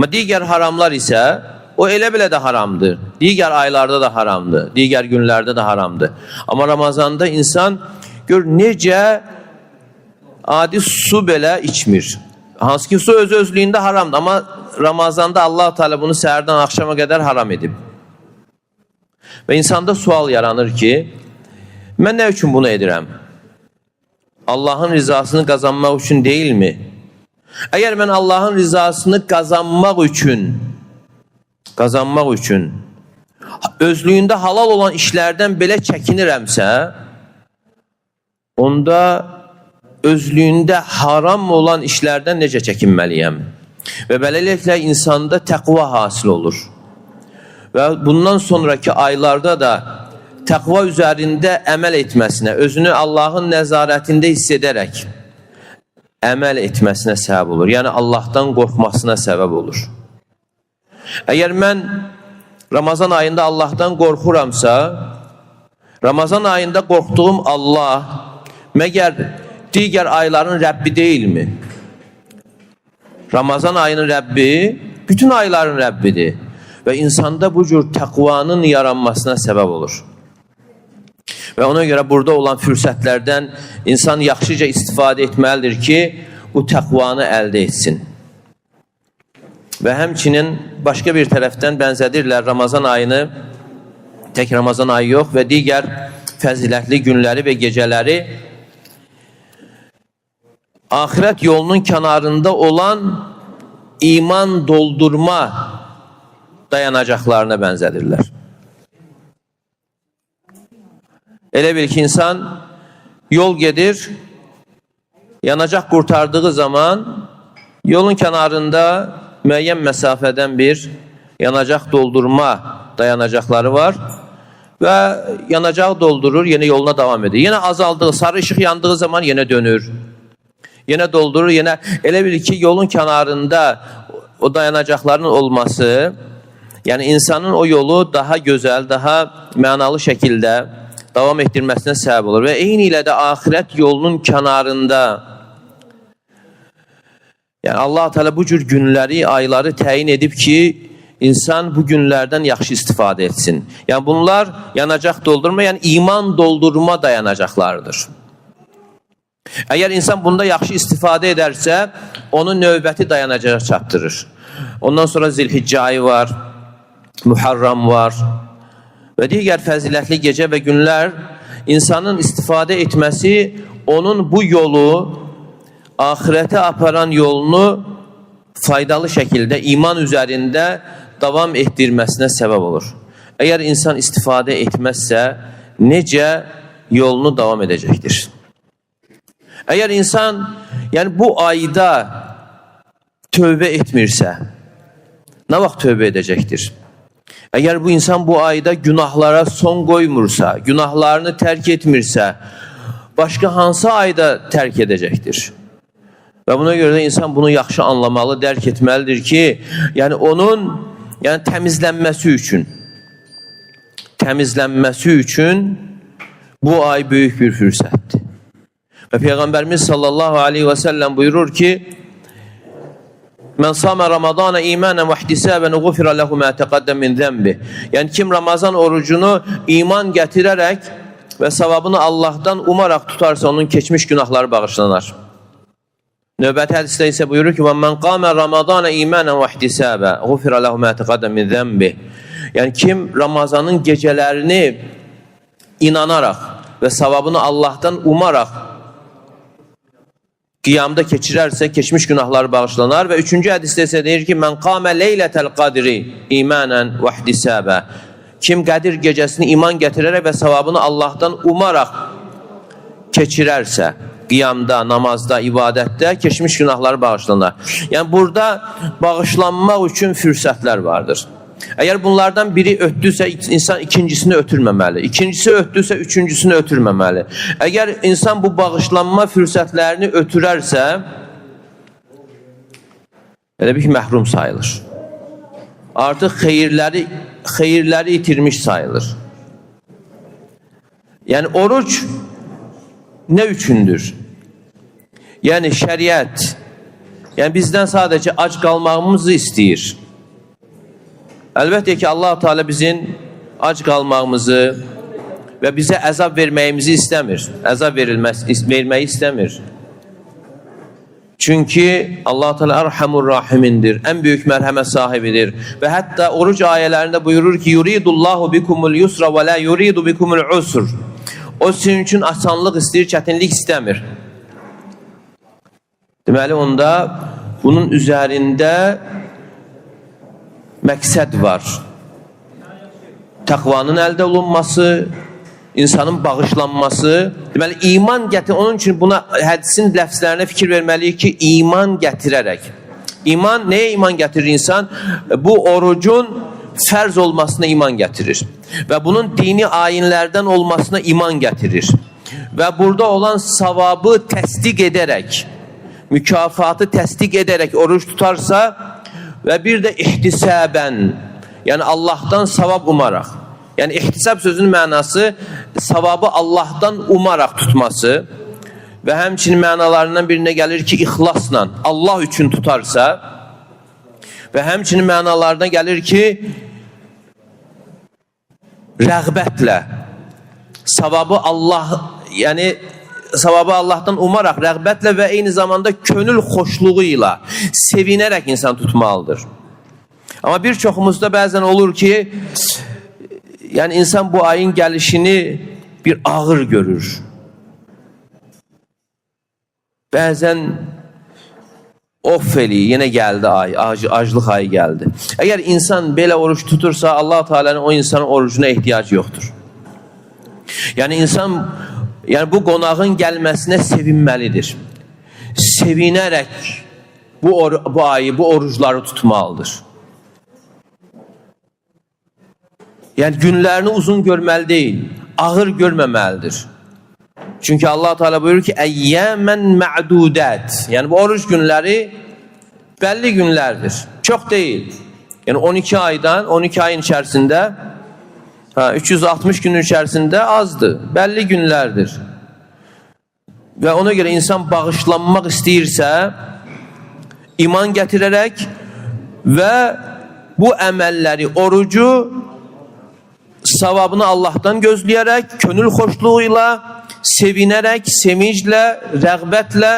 Amma digər haramlar isə o elə belə də haramdır. Digər aylarda da haramdır, digər günlərdə də haramdır. Amma Ramazanda insan gör necə adi su belə içmir. Hansı ki su öz özlüyündə haramdır, amma Ramazanda Allah Teala bunu səhərdən axşama qədər haram edib. Və insanda sual yaranır ki, mən nə üçün bunu edirəm? Allahın rizasını qazanmaq üçün deyilmi? Əgər mən Allahın rizasını qazanmaq üçün özlüyündə halal olan işlərdən belə çəkinirəmsə, onda özlüyündə haram olan işlərdən necə çəkinməliyəm? Və beləliklə insanda təqva hasil olur. Və bundan sonraki aylarda da təqva üzərində əməl etməsinə, özünü Allahın nəzarətində hiss edərək əməl etməsinə səbəb olur. Yəni Allahdan qorxmasına səbəb olur. Əgər mən Ramazan ayında Allahdan qorxuramsa, Ramazan ayında qorxduğum Allah məgər digər ayların Rəbbi deyilmi? Ramazan ayının Rəbbi bütün ayların Rəbbidir. Və insanda bu cür təqvanın yaranmasına səbəb olur. Və ona görə burada olan fürsətlərdən insan yaxşıca istifadə etməlidir ki, bu təqvanı əldə etsin. Və həmçinin başqa bir tərəfdən bənzədirlər Ramazan ayını, tək Ramazan ayı yox və digər fəzilətli günləri və gecələri axirət yolunun kənarında olan iman doldurma dayanacaqlarına bənzədirlər. Elə bil ki, insan yol gedir, yanacaq qurtardığı zaman yolun kənarında müəyyən məsafədən bir yanacaq doldurma dayanacaqları var və yanacaq doldurur, yenə yoluna davam edir. Yenə azaldığı, sarı işıq yandığı zaman yenə dönür. Yenə doldurur, yenə elə bil ki, yolun kənarında o dayanacaqların olması, yəni insanın o yolu daha gözəl, daha mənalı şəkildə davam etdirməsinə səbəb olur. Və eyni ilə də axirət yolunun kənarında, yəni Allah Teala bu cür günləri, ayları təyin edib ki, insan bu günlərdən yaxşı istifadə etsin. Yəni bunlar yanacaq doldurma, yəni iman doldurma dayanacaqlarıdır. Əgər insan bunda yaxşı istifadə edərsə, onu növbəti dayanacağa çatdırır. Ondan sonra Zilhiccə ayı var, Muharram var və digər fəzilətli gecə və günlər insanın istifadə etməsi onun bu yolu, axirətə aparan yolunu faydalı şəkildə iman üzərində davam etdirməsinə səbəb olur. Əgər insan istifadə etməzsə, necə yolunu davam edəcəkdir? Əgər insan yəni bu ayda tövbə etmirsə, nə vaxt tövbə edəcəkdir? Əgər bu insan bu ayda günahlara son qoymursa, günahlarını tərk etmirsə, başqa hansı ayda tərk edəcəkdir? Və buna görə də insan bunu yaxşı anlamalı, dərk etməlidir ki, yəni onun yəni təmizlənməsi üçün bu ay böyük bir fürsətdir. Və Peyğəmbərimiz sallallahu aleyhi və səlləm buyurur ki, Mən samə Ramazana imanen və ihtisaben ğufira lehu ma təqaddəm min zənbi. Yəni kim Ramazan orucunu iman gətirərək və savabını Allahdan umaraq tutarsa onun keçmiş günahları bağışlanar. Növbəti hədisdə isə buyurur ki: "Və men qama Ramazana imanen və ihtisaben ğufira lehu ma təqaddəm min zənbi." Yəni kim Ramazanın gecələrini inanaraq və savabını Allahdan umaraq qiyamda keçirərsə, keçmiş günahları bağışlanar və üçüncü hədisdə isə deyir ki, mən qamə leylətəl qadri imanən və ihtisabə. Kim Qədir gecəsini iman gətirərək və savabını Allahdan umaraq keçirərsə, qiyamda, namazda, ibadətdə keçmiş günahları bağışlanar. Yəni burada bağışlanmaq üçün fürsətlər vardır. Əgər bunlardan biri ötdüsə, insan ikincisini ötürməməli. İkincisi ötdüsə, üçüncüsünü ötürməməli. Əgər insan bu bağışlanma fürsətlərini ötürərsə, elə bil ki, məhrum sayılır. Artıq xeyirləri itirmiş sayılır. Yəni oruc nə üçündür? Yəni şəriət Yəni bizdən sadəcə ac qalmağımızı istəyir. Əlbəttə ki, Allah Teala bizim ac qalmağımızı və bizə əzab verməyimizi istəmir. Əzab verməyi istəmir. Çünki Allah Teala Erhamur Rahimindir. Ən böyük mərhəmət sahibidir. Və hətta oruc ayələrində buyurur ki, Yuridullahu bikumul yusra və la yuridu bikumul usr. O sizin üçün asanlıq istəyir, çətinlik istəmir. Deməli onda bunun üzərində məqsəd var. Təqvanın əldə olunması, insanın bağışlanması. Deməli iman gətir. Onun üçün buna hədisin ləfzlərinə fikir verməliyik ki, iman gətirərək. İman, nəyə iman gətirir insan? Bu orucun fərz olmasına iman gətirir. Və bunun dini ayinlərdən olmasına iman gətirir. Və burada olan savabı təsdiq edərək, mükafatı təsdiq edərək oruc tutarsa və bir də ihtisəbən, yəni Allahdan savab umaraq. Yəni ihtisab sözünün mənası savabı Allahdan umaraq tutması və həmçinin mənalarından birinə gəlir ki, ixlasla Allah üçün tutarsa və həmçinin mənalarına gəlir ki, rəğbətlə savabı Allah, yəni savabı Allahdan umaraq, rəğbətlə və eyni zamanda könül xoşluğu ilə sevinərək insan tutmalıdır. Amma bir çoxumuzda bəzən olur ki, yəni insan bu ayın gəlişini bir ağır görür. Bəzən of eləyir, yenə gəldi ay, aclıq ayı gəldi. Əgər insan belə oruç tutursa, Allah Teala'nın o insanın orucuna ehtiyacı yoxdur. Yəni insan, yəni bu qonağın gəlməsinə sevinməlidir. Sevinərək bu ayı, bu orucları tutmalıdır. Yəni günlərini uzun görməli deyil, ağır görməməlidir. Çünki Allah Teala buyurur ki, əyyəmən mə'dudət. Yəni bu oruc günləri bəlli günlərdir. Çox deyil. Yəni 12 aydan, 12 ayın içərisində, 360 günün içərisində azdır. Bəlli günlərdir. Və ona görə insan bağışlanmaq istəyirsə, iman gətirərək və bu əməlləri, orucu savabını Allahdan gözləyərək, könül xoşluğu ilə, sevinərək, sevinclə, rəğbətlə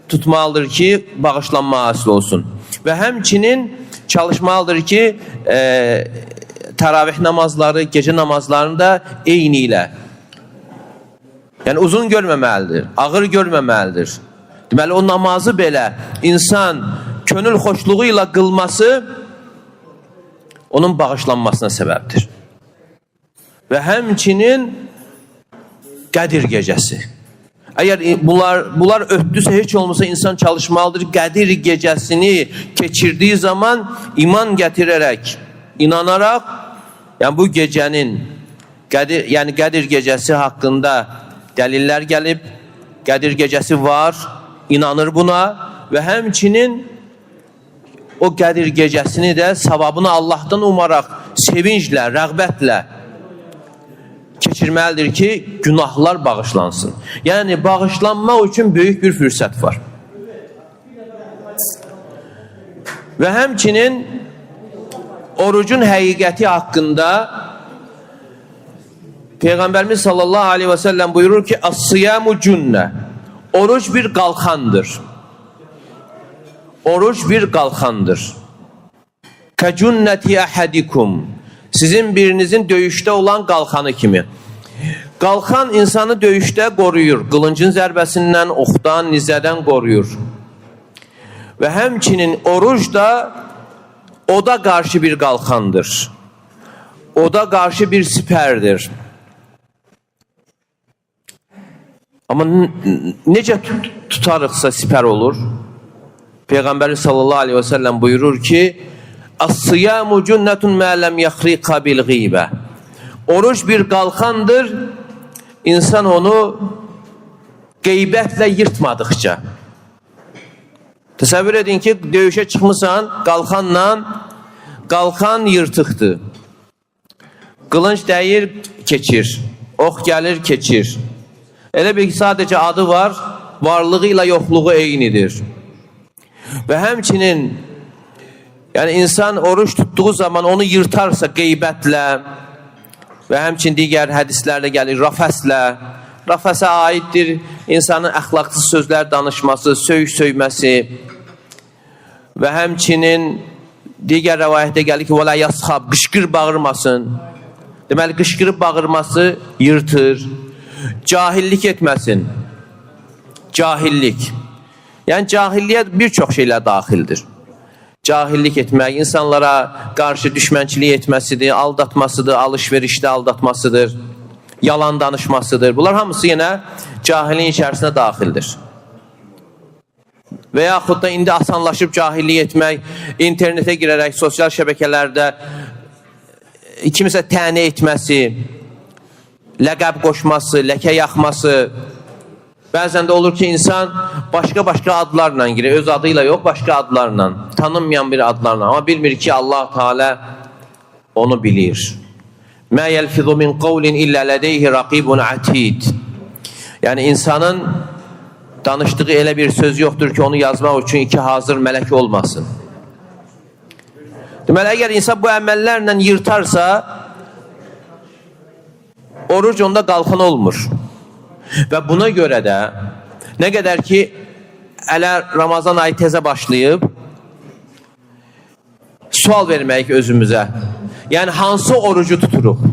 tutmalıdır ki, bağışlanma hasil olsun. Və həmçinin çalışmalıdır ki, təravih namazları, gecə namazlarını da eyni ilə. Yəni uzun görməməlidir, ağır görməməlidir. Deməli o namazı belə insan könül xoşluğu ilə qılması onun bağışlanmasına səbəbdir. Və həmçinin Qədir gecəsi. Əgər bunlar ötdüsə, heç olmasa insan çalışmalıdır. Qədir gecəsini keçirdiyi zaman iman gətirərək, inanaraq, yəni bu gecənin, Qədir, yəni Qədir gecəsi haqqında dəlillər gəlib, Qədir gecəsi var, inanır buna və həmçinin o Qədir gecəsini də savabını Allahdan umaraq, sevinclə, rəğbətlə keçirməlidir ki, günahlar bağışlansın. Yəni bağışlanmaq üçün böyük bir fürsət var. Və həmçinin orucun həqiqəti haqqında Peyğəmbərimiz sallallahu aleyhi və səlləm buyurur ki, As-siyamu cünnə. Oruc bir qalxandır. Oruc bir qalxandır. Kəcünnəti əhədikum. Sizin birinizin döyüşdə olan qalxanı kimi. Qalxan insanı döyüşdə qoruyur. Qılıncın zərbəsindən, oxdan, nizədən qoruyur. Və həmçinin oruc da oda qarşı bir qalxandır. Oda qarşı bir sipərdir. Amma necə tutarıqsa sipər olur? Peyğəmbər sallallahu aleyhi və səlləm buyurur ki, As-siyamu cünnətun mə ləm yaxriqa bil ğibə. Oruc bir qalxandır, insan onu qeybətlə yırtmadıqca. Təsəvvür edin ki, döyüşə çıxmısan qalxanla, qalxan yırtıqdır. Qılınc dəyir, keçir. Ox gəlir, keçir. Elə bil ki, sadəcə adı var, varlığı ilə yoxluğu eynidir. Və həmçinin yəni insan oruç tutduğu zaman onu yırtarsa qeybətlə və həmçinin digər hədislərdə gəlir rafəslə, rafəsə aiddir insanın əxlaqsız sözlər danışması, söyüş söyməsi və həmçinin digər rəvayətdə gəlir ki, وَلَا يَصْخَبْ, qışqır bağırmasın. Deməli, qışqırıb bağırması yırtır. Cahillik etməsin. Cahillik. Yəni, cahilliyə bir çox şeylər daxildir. Cahillik etmək, insanlara qarşı düşmənçilik etməsidir, aldatmasıdır, alışverişdə aldatmasıdır, yalan danışmasıdır. Bunlar hamısı yenə cahilin içərisinə daxildir. Və yaxud da indi asanlaşıb cahillik etmək, internetə girərək sosial şəbəkələrdə kimisə tənə etməsi, ləqəb qoşması, ləkə yaxması. Bəzən də olur ki, insan başqa-başqa adlarla girir. Öz adıyla yox, başqa adlarla, tanınmayan bir adlarla. Amma bilmir ki, Allah Teala onu bilir. Mə yəlfizu min qavlin illə lədeyhi raqibun atid. Yəni insanın danışdığı elə bir söz yoxdur ki, onu yazmaq üçün iki hazır mələk olmasın. Deməli, əgər insan bu əməllərlə yırtarsa, oruc onda qalxan olmur. Və buna görə də nə qədər ki, hələ Ramazan ayı təzə başlayıb, sual verməyik özümüzə. Yəni, hansı orucu tuturuq?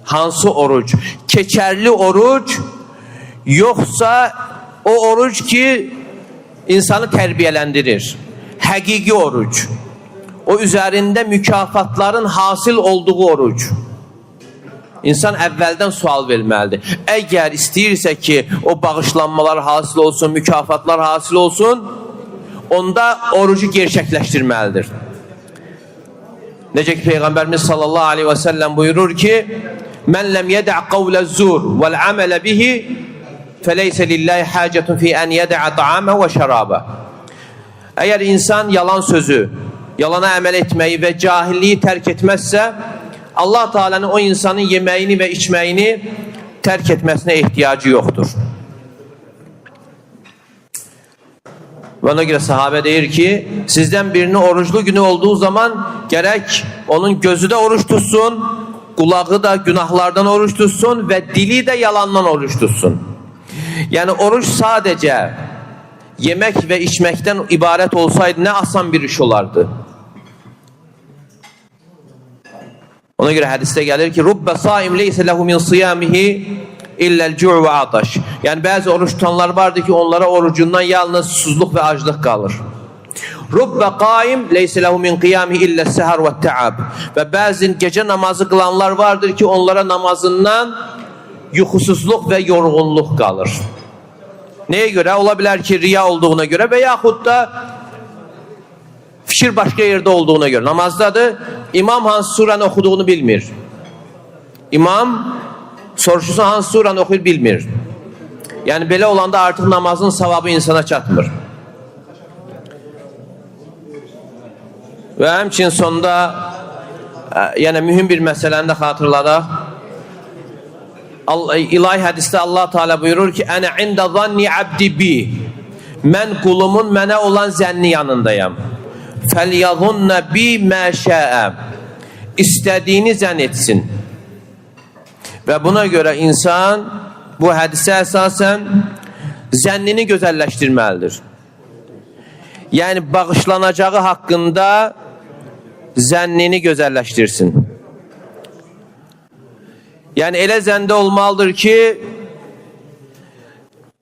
Hansı oruc? Keçərli oruc, yoxsa o oruc ki, insanı tərbiyələndirir. Həqiqi oruc. O üzərində mükafatların hasil olduğu oruc. İnsan əvvəldən sual verməlidir. Əgər istəyirsə ki, o bağışlanmalar hasil olsun, mükafatlar hasil olsun, onda orucu gerçəkləşdirməlidir. Necə ki, Peyğəmbərimiz sallallahu aleyhi və səlləm buyurur ki, Mən ləm yədə qavlə zur vəl əmələ bihi fəleysə lillahi hacətun fi ən yədə ta'amə və şərabə. Əgər insan yalan sözü, yalana əməl etməyi və cahilliyi tərk etməzsə, Allah Teala'nın o insanın yeməyini və içməyini tərk etməsinə ehtiyacı yoxdur. Və ona görə sahabə deyir ki, sizdən birinin oruclu günü olduğu zaman gərək onun gözü də oruç tutsun, qulağı da günahlardan oruç tutsun və dili də yalandan oruç tutsun. Yəni oruç sadəcə yemək və içməkdən ibarət olsaydı nə asan bir iş olardı. Ona görə hədisdə gəlir ki, Rubbə saim leysə lehu min siyamihi illəl cu' və ataş. Yəni bəzi oruç tutanlar vardır ki, onlara orucundan yalnız susuzluq və aclıq qalır. Rubbə qaim leysə lehu min qiyamihi illə səhər və təab. Və bəzi gecə namazı qılanlar vardır ki, onlara namazından yuxusuzluq və yorğunluq qalır. Nəyə görə? Ola bilər ki, riya olduğuna görə və yaxud da fikir başqa yerdə olduğuna görə. Namazdadır, imam hansı surəni oxuduğunu bilmir. İmam soruşursa hansı surəni oxuyur bilmir. Yəni belə olanda artıq namazın savabı insana çatmır. Və həmçinin sonda yəni mühüm bir məsələni də xatırladaq. İlahi hədisdə Allah Teala buyurur ki, Ənə ində zanni abdi bi. Mən qulumun mənə olan zənni yanındayam. Fəlyazunna bi mə şəə. İstədiyini zənn etsin. Və buna görə insan bu hədisə əsasən zənnini gözəlləşdirməlidir. Yəni bağışlanacağı haqqında zənnini gözəlləşdirsin. Yəni elə zəndə olmalıdır ki,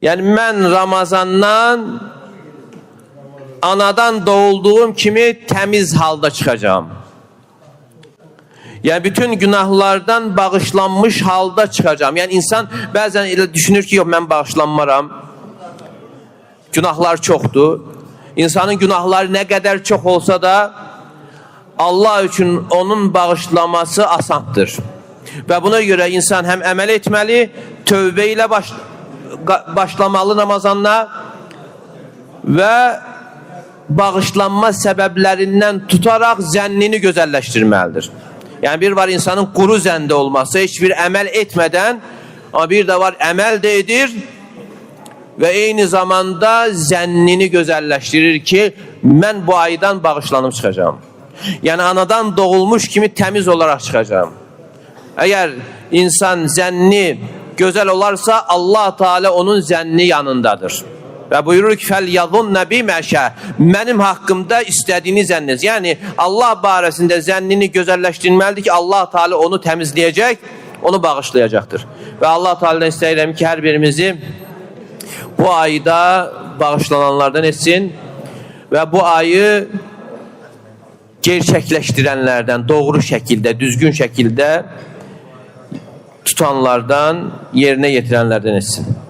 yəni mən Ramazandan anadan doğulduğum kimi təmiz halda çıxacağam. Yəni bütün günahlardan bağışlanmış halda çıxacağam. Yəni insan bəzən elə düşünür ki, yox mən bağışlanmaram. Günahlar çoxdur. İnsanın günahları nə qədər çox olsa da Allah üçün onun bağışlaması asandır. Və buna görə insan həm əməl etməli, tövbə ilə başlamalı Ramazanla və bağışlanma səbəblərindən tutaraq zənnini gözəlləşdirməlidir. Yəni bir var insanın quru zəndə olması, heç bir əməl etmədən, amma bir də var əməl də edir və eyni zamanda zənnini gözəlləşdirir ki, mən bu aydan bağışlanıb çıxacağam. Yəni anadan doğulmuş kimi təmiz olaraq çıxacağam. Əgər insan zənni gözəl olarsa, Allah Teala onun zənni yanındadır. Və buyurur ki, fəl yadunne biməşə. Mənim haqqımda istədiyini zənn et. Yəni Allah barəsində zənnini gözəlləşdirməlidir ki, Allah Teala onu təmizləyəcək, onu bağışlayacaqdır. Və Allah Teala'dan istəyirəm ki, hər birimizi bu ayda bağışlananlardan etsin və bu ayı gerçəkləşdirənlərdən, doğru şəkildə, düzgün şəkildə tutanlardan, yerinə yetirənlərdən etsin.